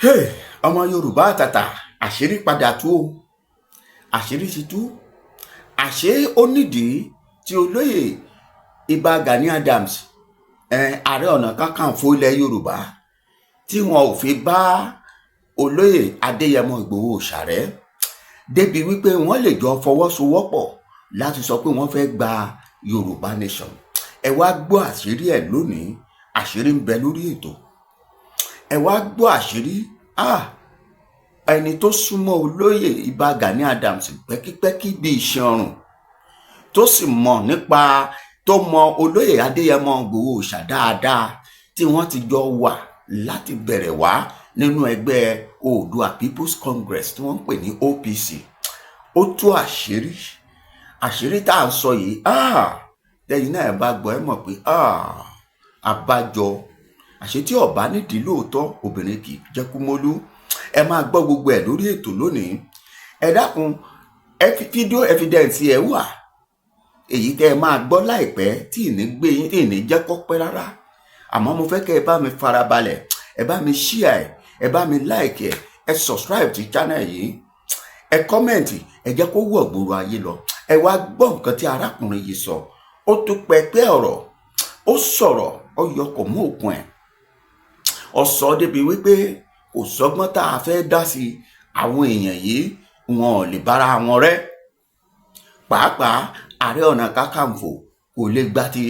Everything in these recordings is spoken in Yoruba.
Hey, ọmọ Yorùbá àtàtà, àṣírí padà tú o. Àṣírí ti tú. Àṣé ó nídìí tí olóyè Ìbà Gani Adams, Ààrẹ Ọ̀nà Kakanfò ilẹ̀ Yorùbá, tí wọn ò fi bá olóyè Adéyẹmọ Ìgbòho ṣàrẹ́ débi wípé wọ́n lè jọ fọwọ́sowọ́pọ̀ láti sọ pé wọ́n fẹ́ gba Yorùbá Nation. Ẹ wá gbọ́ àṣírí ẹ̀ lónìí. Àṣírí ń bẹ lórí ètò. Ẹ wá gbọ́ àṣírí. Ah, ẹni tó súnmọ́ olóyè Ìbà Gani Adams pẹ́kípẹ́kí bíi iṣan ọrùn, tó sì mọ̀ nípa, tó mọ olóyè Adéyẹmọ Ìgbòho ṣà dáadáa, tí wọ́n ti jọ wà láti bẹ̀rẹ̀ wá nínú ẹgbẹ́ Oòduà People's Congress tí wọ́n ń pè ní OPC, ó tú àṣírí. Àṣírí tá à ń sọ yìí, ah, tẹ́yìn náà bá gbọ́, ẹ mọ̀ pé, ah, àbájọ àṣé tí ọba nídìí lóòótọ́, obìnrin kì í jẹ́ kúmólú. Ẹ máa gbọ́ gbogbo ẹ̀ lórí ètò lónìí. Ẹ dákun, ẹ fi video evidence ẹ wà, èyí tẹ́ ẹ máa gbọ́ láìpẹ́, tí ì ní gbé yín, tí ì ní jẹ́ kó pẹ́ rárá. Àmọ́ mo fẹ́ kẹ́ ẹ bá mi farabalẹ̀, ẹ bá mi share ẹ, ẹ bá mi like ẹ, ẹ subscribe sí channel yìí, ẹ comment, ẹ jẹ́ kó wọ̀ gbòòrò ayé lọ. Ẹ wá gbọ́ nǹkan tí arákùnrin yìí sọ. Ó tún pẹpẹ ọ̀rọ̀, ó sọ̀rọ̀, ó yọ kò mú òkun ẹ̀. Ó sọ débi wípé kò sọ́gbọ́n tá a fẹ́ dá sí, àwọn èèyàn yìí wọn ò lè bára wọn rẹ́. Pàápàá Ààrẹ Ọ̀nà Kakanfò kò lè gba ti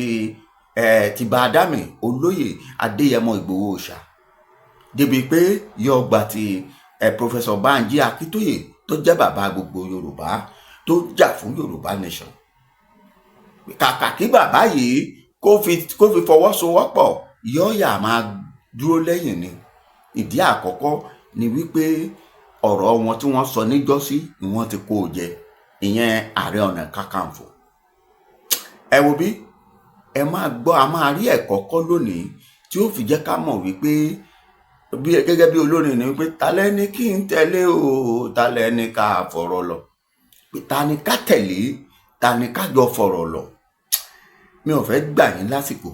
ẹ ti bá Ádámì olóyè Adéyẹmọ Ìgbòho ṣá débi pé yóò gba ti ẹ Professor Banji Akíntóyè, tó jẹ́ bàbá gbogbo Yorùbá, tó jà fún Yorùbá Nation. Kàkà kí bàbá yìí kó fi fọwọ́sowọ́pọ̀, yóò yà máa dúró lẹ́yìn ni. Ìdí àkọ́kọ́ ni wípé ọ̀rọ̀ wọn tí wọ́n sọ níjọ́sí ni wọ́n ti kó o jẹ, ìyẹn Ààrẹ Ọ̀nà Kakanfò. Ẹ wo bí ẹ máa gbọ́, a máa rí ẹ̀kọ́ kọ́ lónìí tí ó fi jẹ́ ká mọ̀ wípé bí gẹ́gẹ́ bí olórin ni wípé, ta lẹ́ni kí n tẹ̀lé o, ta lẹ́ni ká fọ̀rọ̀ lọ, pé ta ni ká tẹ̀lé, ta ni ká jọ fọ̀rọ̀ lọ? Mi ò fẹ́ gbà yín lásìkò.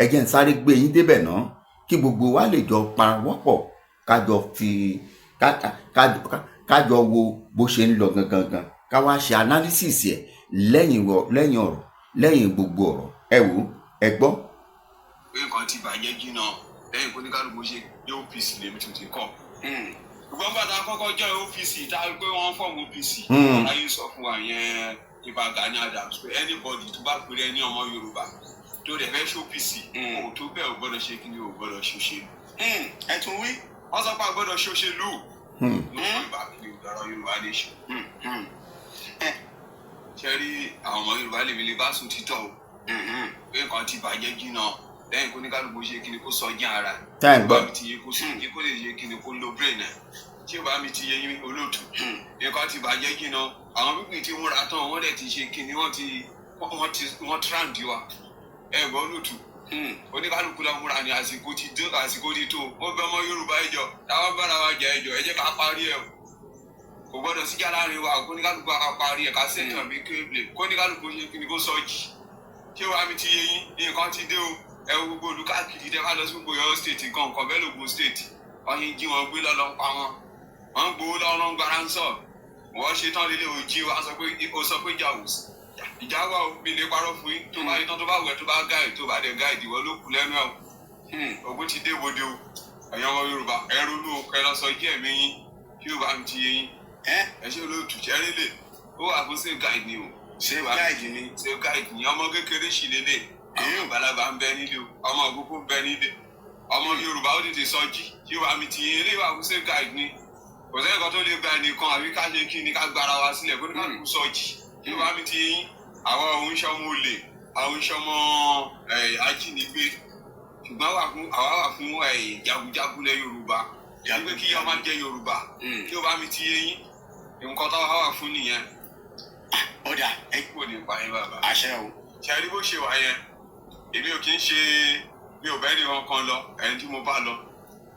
Ẹ jẹ́ n sáré gbé yín débẹ̀ náà kí gbogbo wa lè jọ pawọ́pọ̀, ká jọ fi ká jọ wo bó ṣe ń lọ gangan gan, ká wá ṣe analysis ẹ̀ lẹ́yìn ọ̀rọ̀, lẹ́yìn gbogbo ọ̀rọ̀. Ẹ wò ó, ẹ gbọ́. Pé nǹkan ti bàjẹ́ jìnnà lẹ́yìn kó ní kálukú ṣe ní OPC lèmi tún ti kọ́. Ṣùgbọ́n bàtà kọ́kọ́ jẹ́ OPC tá a pé wọ́n form OPC. Aláyé sọ fún wa yẹn, Ìbà Gani Adams, pé anybody tó bá pèrè ẹni ọmọ Yorùbá tó dẹ̀ fẹ́ ṣe OPC, kò tó bẹ́ẹ̀, ò gbọ́dọ̀ ṣe kí ni, ò gbọ́dọ̀ ṣòṣèlú. Ẹ tún wí. Wọ́n sọ pé a gbọ́dọ̀ ṣòṣèlú. Ló ìbá kí ọ̀rọ̀ Yorùbá Nation. Ṣe rí àwọn ọmọ Yorùbá, lèmi lè bá sùn títọ̀ o, pé nǹkan ti bàjẹ́ jìnnà lẹ́yìn kó ní kálukú ṣe kí ni, kó sọ jí ara Tá ẹ̀ ń gbọ́. bá mi ti yé, kó sọ jí, kó lè ṣe kí ni, kó lo brain ẹ̀. Tí ó bá mi ti yé yín, olóòtú, nǹkan ti bàjẹ́ jìnnà. Àwọn pípín tí múra tán, wọ́n dẹ̀ ti ṣe kí ni, wọ́n ti wọ́n trend wa. Ẹ gbọ́, olóòtú, oníkálukú lọ múra ní àsìkò ti dé, àsìkò ti tó. Ó bẹ ọmọ Yorùbá, ẹjọ táwọn bára wa jẹ, ẹjọ ẹ jẹ́ ká parí ẹ o. Kò gbọ́dọ̀ síjà láàrin wa. Kóníkálukú ká parí ẹ, ká ṣètò bí kébìlì, kóníkálukú ṣe kí ni, kó sọ jì. Ṣé wàá mi ti yé yín? Nǹkan ti dé o. Ẹ wo gbogbo olú káàkiri, tẹ bá lọ sí gbogbo Ọ̀yọ́ State, nǹkan nǹkan bẹ́ẹ̀, lógun State, wọ́n ṣe ń jí wọn gbé lọ́lọ́ ń pa wọn, wọ́n ń gbowó lọ́rùn gbára ń sọ wọ́n ṣe tán lílé òjì wa sọ pé ó sọ pé ìjà ò sí, ìjà wà ó. Mi lè parọ́ fún yín. Tó bá rí tán, tó bá wẹ̀, tó bá guide, tó bá dẹ̀ guide, ìwọ ló kù lẹ́nu ẹ̀ o. Ogun ti dé bodè o. Ẹ̀yin ọmọ Yorùbá, ẹ ronú o, kẹ́ lọ sọ jí ẹ̀mí yín. Kí Yorùbá mi ti yé yín? Ẹ ṣe, olóòtú. Ṣẹ́rí lè ó wà fún safe guide ni o. Safe guide ni. Safe guide ni. Ọmọ kékeré sì lélẹ̀, àwọn àgbàlagbà ń bẹ nílé o, ọmọ òkúkú ń bẹ nílé. Ọmọ Yorùbá, ó tètè sọ jí. Kí Yorùbá mi ti yé? Eléyìí wà fún safe guide ni. Kò sẹ́yìn kan tó lè gba ẹnìkan, àbí ká ṣe kí ni, ká gbára wa sílẹ̀, kó ní ká kú sọ jí. Kí Yorùbá mi ti yé yín? Àwọn òun ṣọmọ olè, àwọn ṣọmọ ajínigbé, ṣùgbọ́n àwa wà fún jagunjagun lẹ Yorùbá, wípé kí ọmọ jẹ Yorùbá. Kí Yorùbá mi ti yé yín? Nǹkan tó wà fún nìyẹn. Ọ̀dà ẹ. Kò ní pa yín, bàbá. Àṣẹ o. Ṣe rí bó ṣe wà yẹn, èmi ò kí ń ṣe, mi ò bẹ́ẹ̀ ní wọn kan lọ. Ẹni tí mo bá lọ,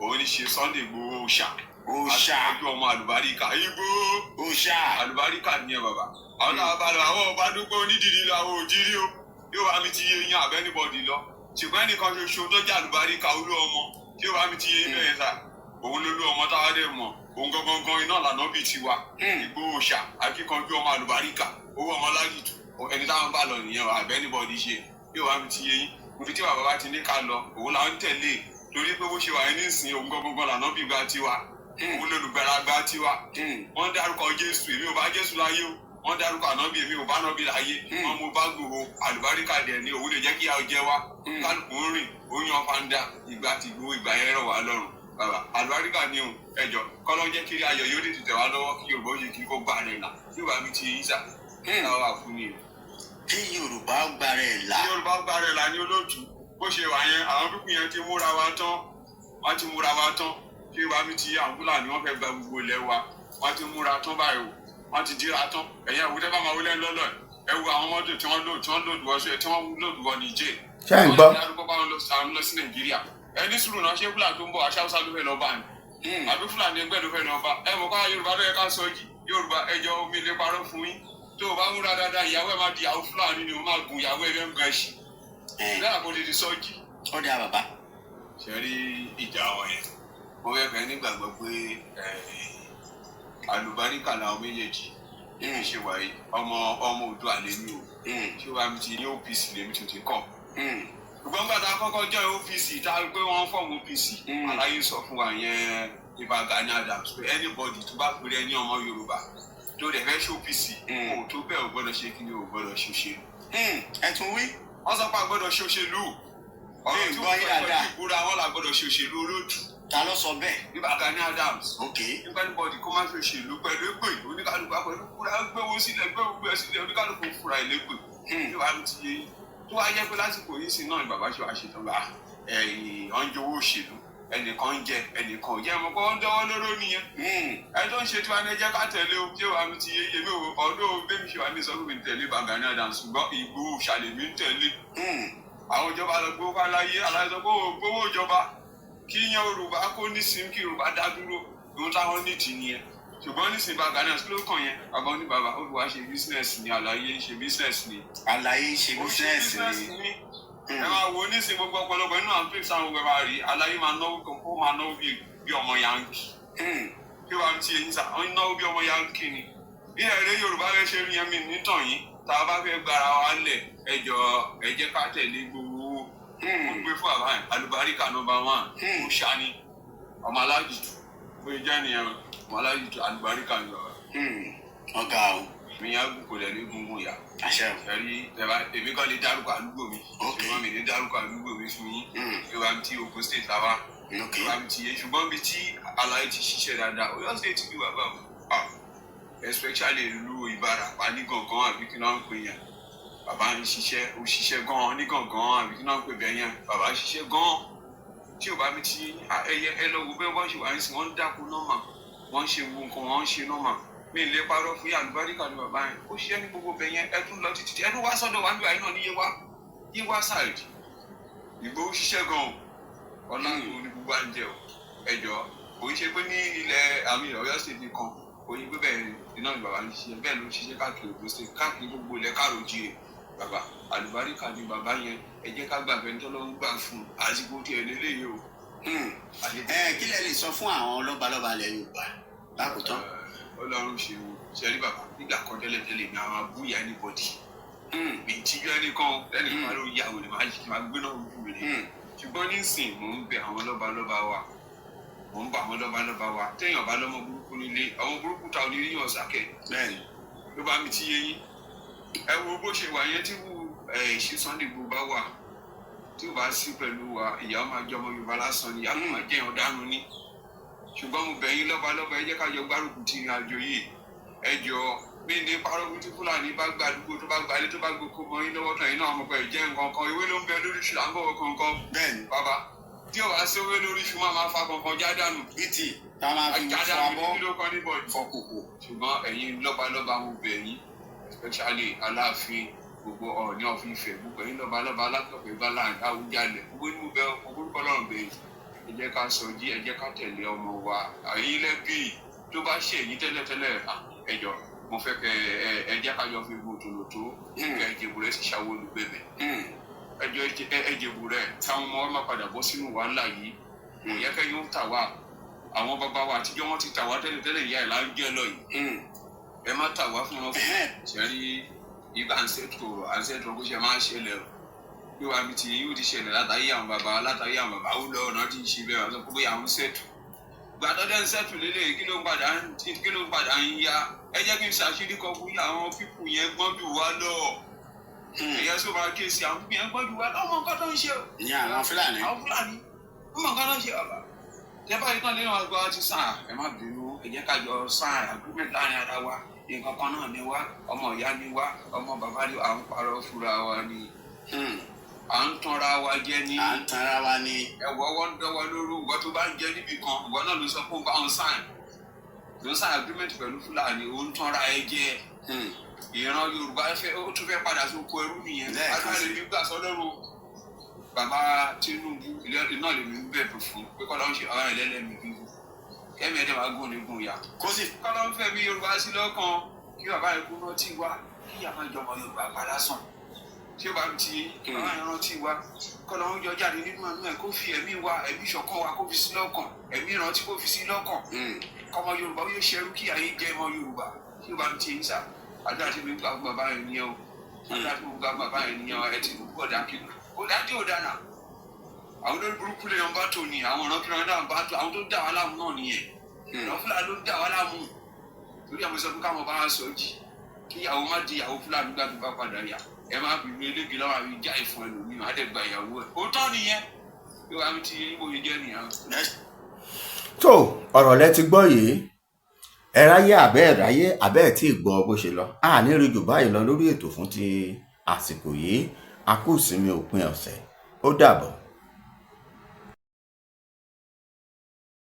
òun ní ṣe Sunday Igboho ṣá. Òòṣà. Àti ọmọ àlùbáríkà Igboho. Òòṣà. Àlùbáríkà nìyẹn, bàbá. Àwọn náà bá lọ, àwọn ọba dúpẹ́ onídìrí lọ, àwọn òjìrí o. Yóò bá mi ti yé yín àbẹ́nibọ̀dì lọ, ṣùgbọ́n ẹnìkan ṣoṣo tó jẹ́ àlùbáríkà, olú ọmọ, tí yóò bá mi ti yé yín bẹ́ẹ̀ sà. Òun ló lú ọmọ táwa dẹ̀ mọ̀. Òun gangan iná lànà bíi tiwa. Ìgbòho ṣà, akíkanjú ọmọ àlùbáríkà, owó ọmọ lágìtù, ẹni táwọn bá lọ nìyẹn. Àbẹ́ anybody ṣe yóò wá mi ti yé yín, ibi tí bàbá bá ti ní ká lọ, òun là ń tẹ̀lé, torí pé bó ṣe wà ní ìsìn, òun gangan lànà bíi gba tiwa, òun lolùgbàlà gba tiwa. Wọ́n dárúkọ Jésù, èmi ò bá Jésù láyé o. Wọ́n dárúkọ ànábì, èmi ò bá ànábì láyé. Wọ́n mú bá gbòho àlùbáríkà dẹ̀ ní òun lè jẹ́ kí a jẹ wá. Kálukú ń rìn, ó yan fanda. Ìgbà tí gbowó ìgbà yẹn rọ̀ wá lọ́rùn, bàbá àlùbáríkà ni o. Ẹjọ́ kọ́lọ́ jẹ́ kí ayọ̀ yóò tètè tẹ̀ wá lọ́wọ́, kí Yorùbá ó ṣe kí kó gbà rẹ̀ là. Yorùbá mi ti yín sà táwa wà fún ni o. Kí Yorùbá gbára ẹ̀ là. Kí Yorùbá gbà rẹ̀ là ní olóòtú. Bó ṣe wà yẹn, àwọn pípín yẹn ti múra wa tán, wọ́n ti múra wa tán. Kí Yorùbá mi ti, àwọn Fúlàní wọ́n fẹ́ gba gbogbo ilẹ̀ wa, wọ́n ti múra tán báyìí o, wọ́n ti dira tán. Ẹ̀yin àwùjọ bá máa wọlé lọ́lọ́, ẹ wo àwọn mọ́tò tí wọ́n lò, tí wọ́n lòdù wọ́n, tí wọ́n lòdù wọ́n Níjẹ̀. Ṣé ẹ̀ ń gbọ́? Wọ́n ti dárúkọ báwọn lọ sí Nàìjíríà. Ẹ ní sùúrù náà, ṣé Fúlàní tó ń bọ̀, aṣáwúsá ló fẹ́ lọ bá ní, àbí Fúlàní ẹgbẹ́ ló fẹ́ lọ bá? Ẹ mọ̀ ká Yorùbá ló yẹ ká sọ yìí. Yorùbá, ẹjọ́ omi lè parọ́ fún yín. Tó o bá múra dáadáa, ìyàwó ẹ máa di ìyàwó Fúlàní ni, o máa gun ìyàwó ẹ ń gan ẹṣin náà kó tètè sọ jì. Ó dáa, bàbá. Ṣe rí ìjà wọn yẹn, mo fẹ́ fẹ́ nígbàgbọ́ pé àlùbáríkà làwọn méjèèjì ṣe wáyé. Ọmọ ọmọ Oòduà lèmi o. Ṣé wàá mi ti ní OPC lèmi tún ti kàn. Ṣùgbọ́n gbà tá a kọ́kọ́ jẹ́ OPC, tá a pé wọ́n form OPC, aláyé sọ fún wa yẹn, Ìbà Gani Adams, pé anybody tó bá pèrè ẹni ọmọ Yorùbá tó dẹ̀ fẹ́ ṣe OPC, kò tó bẹ́ẹ̀, ò gbọ́dọ̀ ṣe kí ni, ò gbọ́dọ̀ ṣòṣèlú. Ẹ tún wí. Wọ́n sọ pé a gbọ́dọ̀ ṣòṣèlú. Ọ̀rọ̀ tí gbọ́ wọ́n yín sọ pẹ̀lú dáadáa. ìbúra wọn là gbọ́dọ̀ ṣòṣèlú, olóòtú. Ta ló sọ bẹ́ẹ̀? Ìbà Gani Adams. Nípa anybody kó má ṣòṣèlú pẹ̀lú èpè, oníkálukú pẹ̀lú kúra gbéwó sílẹ̀, gbéwó gbé sílẹ̀, oníkálukú fúra ìlépè. Yóò wá ti yé yín, tó wá jẹ́ pé lásìkò yìí sí náà ni bàbá ṣe wá ṣetán bá ẹ̀yìn ọ̀njọ́wọ́ òṣèlú, ẹnìkan ń jẹ, ẹnìkan ò jẹ́, mọ̀ pé wọ́n ń dọ́wọ́ lóró nìyẹn. Ẹni tó ń ṣe tiwa ní ẹ jẹ́ ká tẹ̀lé o. Ṣé wàá mi ti yé yé mi o? Ọdún bẹ́ẹ̀ mi ṣe wà mí sọ fún mi tẹ̀lé Ìbà Gani Adams, ṣùgbọ́n Ìgbòho ṣàlèmí ń tẹ̀lé. Àwọn ìjọba lọ gbowó fáláyé, aláyé sọ pé ó gbowó ìjọba kí yan Yorùbá kó nísìnyí, kí Yorùbá dá dúró, ohun táwọn nídìí nìyẹn. Ṣùgbọ́n nísìnyí, Ìbà Gani Adams ló kàn yẹn. Bàbá oní bàbá ó fi wá ṣe business ni, àlàyé ń ṣe business ni. Àlàyé ń ṣe Ó ṣe business business ni. ni. Ẹ máa wo nísìnyí, gbogbo ọ̀pọ̀lọpọ̀ inú àwọn pípsì àwọn gbogbo ẹ máa rí aláyé máa náwó kan, ó máa náwó bí ọmọ Yankee. Kí wàá ti yẹn sà, ó ń náwó bí ọmọ Yankee ni. Bí ẹ̀rẹ́ Yorùbá fẹ́ ṣe rí yẹn, mi nítàn yín, tá a bá fẹ́ gbára wa lẹ̀, ẹ jọ̀ọ́, ẹ jẹ́ ká tẹ̀lé gbogbo ó gbé fún àbá yẹn. Alùbáríkà number one. Ó ṣáni ọmọ alájìtú, bóyá jẹ́ nìyẹn, ọmọ alájìtú, alùbáríkà ni bàbá. Ọ̀gá o. Mi yá gùn kò lẹ̀ ní gungun yà. Àṣẹ o. Ẹ̀rí ẹ̀bá èmi kàn lè dárúkọ àdúgbò mi. Ṣùgbọ́n mi lè dárúkọ àdúgbò mi fún yín. Ìwà tí Ogun State la wá. Ìwà tí yé, ṣùgbọ́n bí tí àlàyé ti ṣiṣẹ́ dáadáa, Ọ̀yọ́ State bí bàbá o. Ah, especially ìlú Ìbàràpá ní Gàngán, àbí kí náà ń pè yẹn, bàbá ń ṣiṣẹ́, ó ṣiṣẹ́ gan-an ní Gàngán, àbí kí náà ń pè bẹ́ẹ̀ yẹn, bàbá ń ṣiṣẹ́ gan-an. Tí ò bá mi ti ẹyẹ ẹ lọ wo bẹ́ẹ̀ wọ́n ṣe wà ní sìn, wọ́n ń dáko normal, wọ́n ń ṣe wo nǹkan, wọ́n ń ṣe normal. Mi lè parọ́ fún yàrá, àlùbáríkà ni bàbá yẹn, ó ṣiṣẹ́ ní gbogbo bẹ̀ yẹn. Ẹ tún lọ títí, ẹ tún wá sọ́dọ̀ wá nígbà yìí náà ní Yéwá, Yéwá side. Ìgbòho ṣiṣẹ́ gan-an, ọlá ìgbòho ní gbogbo à ń jẹ o. Ẹ jọ, kò ń ṣe pé ní ilẹ̀ àmì Ọ̀yọ́ State nìkan, kò ní pé bẹ́ẹ̀ iná ni bàbá ń ṣiṣẹ́, bẹ́ẹ̀ ló ń ṣiṣẹ́ káàkiri Ògùn State, káàkiri gbogbo ilẹ̀ káàró jíire. Bàbá àlùbáríkà ni bàbá yẹn. Ẹ jẹ́ ká gbà fẹ́ tó ló ń gbà fún àsìkò tí ẹ lélẹ́yìí o. Ẹ kí lẹ lè sọ fún àwọn lọ́balọ́ba ilẹ̀ Yorùbá lákòótán? Ọlọ́run ṣe o. Ṣe rí bàbá, nígbà kan tẹ́lẹ̀tẹ́lẹ̀ mi àwọn abúyá anybody, mi tíjú ẹnìkan, ẹnìkan ló yà wò lè máa yí máa gbéná ojú mi ni. Ṣùgbọ́n nísìn, mò ń bẹ àwọn lọ́balọ́ba wa, mò ń bá àwọn lọ́balọ́ba wa. Téèyàn bá lọ́mọ burúkú nílé, ọmọ burúkú ta oníríyàn sákẹ́. Ló bá mi ti yé yín, ẹ wo bó ṣe wà yẹn, tí wù ẹ ṣe Sunday Igboho bá wà, tí ò bá sí pẹ̀lú wa, ìyá máa jẹ ọmọ Yorùbá lásán ni, ìyá máa jẹ èèyàn dànù ni. Ṣùgbọ́n mo bẹ̀ yín lọ́balọ́ba, ẹ jẹ́ ká jọ gbárùkù ti ìrìn àjò yìí. Ẹ jọ, mí ní parọ́ fún tí Fúlàní bá gba àdúgbò, tó bá gbalé, tó bá gboko mọ́ yín lọ́wọ́ tán, yín náà mọ̀ pé jẹ́ nǹkan kan, ewé ló ń bẹ lórí iṣu là ń bọ̀wọ̀ kankan. Bàbá, tí ò bá sí ewé lórí iṣu, máa máa fa kankan já dànù. Ìtì tá a máa fi já fọ dànù abọ́, kí ló kọ́ níbọ̀. fọ kòkò. Ṣùgbọ́n ẹ̀yin lọ́balọ́ba, mo bẹ̀ yín, especially Aláàfin, gbogbo Ọọ̀ni of Ifẹ̀, gbogbo ẹ̀yin lọ́balọ́ba, Alákọ̀ọ́fẹ́ Balance, Awùjalẹ̀, gbogbo inú bẹ orúkọ Ọlọ́run bẹ̀ yín, ẹ jẹ́ ká sọ jí, ẹ jẹ́ ká tẹ̀lé ọmọ wa. Ẹ̀yin lẹ́bí tó bá ṣe èyí tẹ́lẹ̀tẹ́lẹ̀, ẹ jọ, mo fẹ́ kẹ́ ẹ jẹ́ ká jọ fi gbogbo tòlótó kẹ́ ẹ jẹ̀bù rẹ̀ sì ṣàwọ́ olùgbẹ̀bẹ̀. Ẹ jọ, ẹ jẹ̀bù rẹ̀, táwọn ọmọ wa má padà bọ́ sínú wàhálà yìí. Kò yẹ kẹ́ yóò tà wá. Àwọn bàbá wa àtijọ́, wọn ti tà wá tẹ́lẹ̀tẹ́lẹ̀, ìyá ẹ̀ là ń jẹ́ lọ yìí. Ẹ má tà wá fún wọn. Ṣe rí ibà ancestral bó ṣe máa ń ṣẹlẹ̀ o, bí wàá mi ti yóò ti ṣẹlẹ̀ látàrí àwọn bàbá, látàrí àwọn bàbá ó lọ ọ̀nà tí ń ṣe bẹ́ẹ̀. Wọ́n sọ pé bóyá àwọn settle gbàdọ́dẹ́ ń settle lélẹ̀, kí ló ń padà ń ya? Ẹ jẹ́ kí n ṣàṣírí kan fún yín. Àwọn people yẹn gbọ́n jù wá lọ. Ẹ̀yẹ sọ máa ké sí àwọn people yẹn gbọ́n jù wá lọ, ọmọ nǹkan tó ń ṣe o. Ní àwọn Fúlàní. Àwọn Fúlàní, ọmọ nǹkan tó ń ṣe. Bàbá tẹ báyìí tán nínú àgbà ti sàn, ẹ má bínú, ẹ jẹ́ ká jọ sign agreement láàrin ara wa. Nǹkan kan náà ni wá, ọmọ ìyá ni wá, ọmọ bàbá ni. À ń parọ́ fúnra wa ni. À ń tanra wa jẹ ní. À ń tanra wa ní. Ẹ̀wọ̀ ọwọ́ ń dọ́wọ́ lóru. Ìwọ tó bá ń jẹ níbì kan, ìwọ náà ló sọ fún bá wọn sign, ló ń sign agreement pẹ̀lú Fúlàní, ó ń tanra ẹ jẹ. Ìran Yorùbá fẹ́, ó tún fẹ́ padà sóko ẹrú nìyẹn. Lẹ́ẹ̀kan Agbára sí. lèmi gbà sọ́lọ́run. Bàbá Tinubu iná lèmi ń bẹ̀bẹ̀ fún pé kọ́ ló ń ṣe ọ̀rọ̀ ẹlẹ́lẹ́mìí gígùn, kẹ́mi ẹ̀dẹ̀ máa gún ní gùn yà. Kó sì Kọ́ ló ń fẹ́ mi Yorùbá sí lọ́kàn, kí bàbá yẹn kú rántí wá, kí ìyá máa jọmọ Yorùbá padà sàn. Tí ó bá ń ti bàbá yẹn rántí wá, kọ́ ló ń yọ jáde nínú ẹnu ẹ̀, kó fi ẹ̀mí wa, ẹ̀mí ìṣọ̀kan wa, kó fi sí lọ́kàn, ẹ̀mí ìrántí kó fi sí lọ́kàn, kọ́mọ Yorùbá ó yẹ ṣẹrú, kí ayé jẹ́ ọmọ Yorùbá. Tí ó bá ń ti ń sà, àdúrà tí mi gbà fún bàbá yẹn nìyẹn o. Àdúrà tí mo gbà fún bàbá yẹn nìyẹn o. Ẹ ti kú ọ̀dà kí ó dájú ò dáná. Àwọn olórí burúkú lè yan bá tò ní àwọn ọ̀ràn kíran náà bá tó, àwọn tó dà wá láàmú náà nìyẹn. Ìran Fúlàní ló ń dà wá láàmú, torí àwọn sọ pé káwọn bá wá sọ jí, kí ìyàwó má di ìyàwó Fúlàní gbà tó bá padà yà. Ẹ má fi mi elégi lọ́wọ́ àbí já ìfún ẹlòmíràn á dẹ̀ gba ìyàwó ẹ̀. Òótọ́ nìyẹn bí wàá mi ti yé bó ṣe jẹ́ nìyẹn. Tó ọ̀rọ̀ lẹ ti gbọ́ yìí. Ẹ ráyé àbẹ́ ẹ̀ ráyé àbẹ́ ẹ̀ tí ì gbọ́ bó ṣe lọ. A ní rí jù báyìí lọ lórí ètò fún ti àsìkò yìí. A kú ìsinmi òpin ọ̀sẹ̀. Ó dàbọ̀.